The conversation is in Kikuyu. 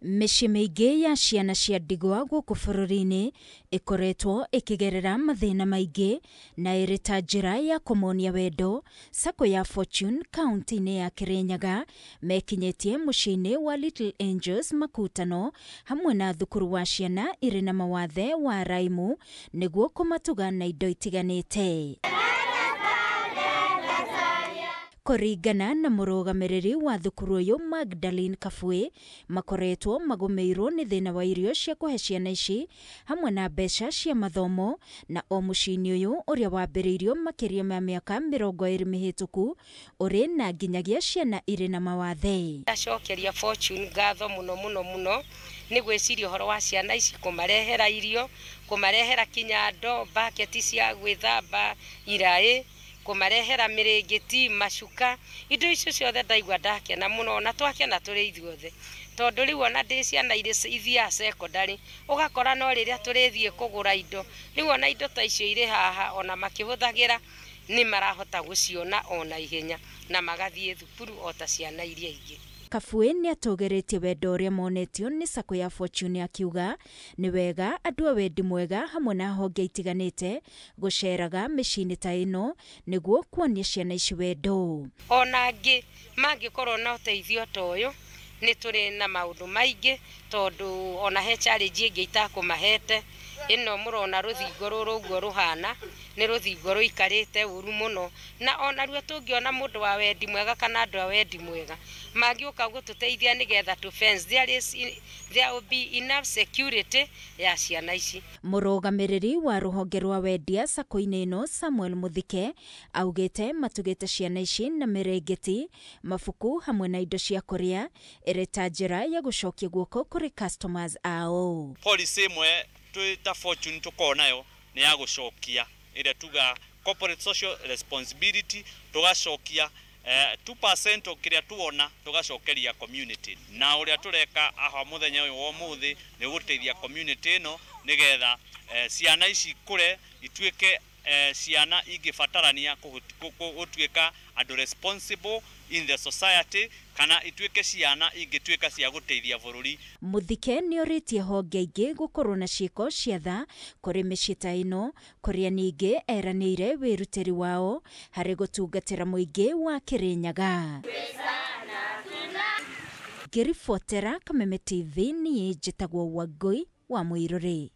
Mĩciĩ mĩingĩ ya ciana cia ndigwa gũkũ bũrũri-inĩ ĩkoretwo ĩkĩgerera mathĩna maingĩ na ĩrĩ ta njĩra ya kũmonia wendo. Sacco ya Fortune kaunti-inĩ ya Kirinyaga mekinyĩtie mũciĩ-inĩ wa Little Angels Makutano hamwe na thukuru wa ciana irĩ na mawathe wa Raimu nĩguo kũmatuga na indo itiganĩte. Kũringana na mũrũgamĩrĩri wa thukuru ũyũ Magdalene Kabue, makoretwo magũmĩirwo nĩ thĩna wa irio cia kũhe ciana ici hamwe na mbeca cia mathomo, na o mũciĩ-inĩ ũyũ ũrĩa wambĩrĩirio makĩria ma mĩaka 20 mĩhĩtũku ũrĩ na nginyagia ciana irĩ na mawathe. Ndacokeria Fortune ngatho mũno mũno mũno nĩ gwĩciria ũhoro wa ciana ici, kũmarehera irio, kũmarehera kinya ndoo, baketi cia gwĩthamba, iraĩ, kũmarehera mĩrĩngĩti, macuka, indo icio ciothe. Ndaigua ndakena mũno na twakena tũrĩ ithuothe, tondũ rĩu ona ndĩ ciana irĩ ithiaga secondary, ũgakora no rĩrĩa tũrĩthiĩ kũgũra indo, rĩu ona indo ta icio irĩ haha ona makĩhũthagĩra nĩ marahota gũciona ona ihenya na magathiĩ thukuru o ta ciana iria ingĩ. Kabue nĩ atũgĩrĩtie wendo ũrĩa monetio nĩ Sacco ya Fortune, akiuga nĩ wega andũ a wendi mwega hamwe na honge itiganĩte gũceraga mĩciĩ-inĩ ta ĩno nĩguo kuonia ciana ici wendo. Ona angĩ mangĩkorwo na ũteithio ta ũyũ, nĩ tũrĩ na maũndũ maingĩ, tondũ ona he challenge ĩngĩ itakũmahete. Ĩno mũrona rũthingo rũrũ ũguo rũhana nĩ rũthingo rũikarĩte ũru mũno, na onaruo tũngĩona mũndũ wa wendi mwega kana andũ a wendi mwega mangĩũka gũtũteithia nĩgetha tũ fence, there will be enough security ya ciana ici. Mũrũgamĩrĩri wa rũhonge rwa wendia sacco-inĩ ĩno Samuel Muthike augĩte matugĩte ciana ici na mĩrĩngĩti, mabuku hamwe na indo cia kũrĩa ĩrĩ ta njĩra ya gũcokia guoko kũrĩ customers ao. Policy ĩmwe twĩ ta Fortune tũkoragwo nayo nĩ ya gũcokia ĩrĩa tuga corporate social responsibility, tũgacokia 2% o kĩrĩa tuona tũgacokeria community, na ũrĩa tũreka aha mũthenya ũyũ wa ũmũthĩ nĩ gũteithia community ĩno nĩgetha ciana ici ikũre ituĩke ciana ingĩbatarania gũtuĩka andũ responsible in the society, kana ituĩke ciana ingĩtuĩka cia gũteithia bũrũri. Muthike nĩ orĩtie honge ingĩ gũkorwo na ciĩko cia tha kũrĩ mĩciĩ ta ĩno, kũrĩa ningĩ eranĩire wĩrutĩri wao harĩ gũtungatĩra mũingĩ wa Kirinyaga. Ngĩribotera Kameme TV, niĩ njĩtagwo Wangũi wa Mũirũrĩ.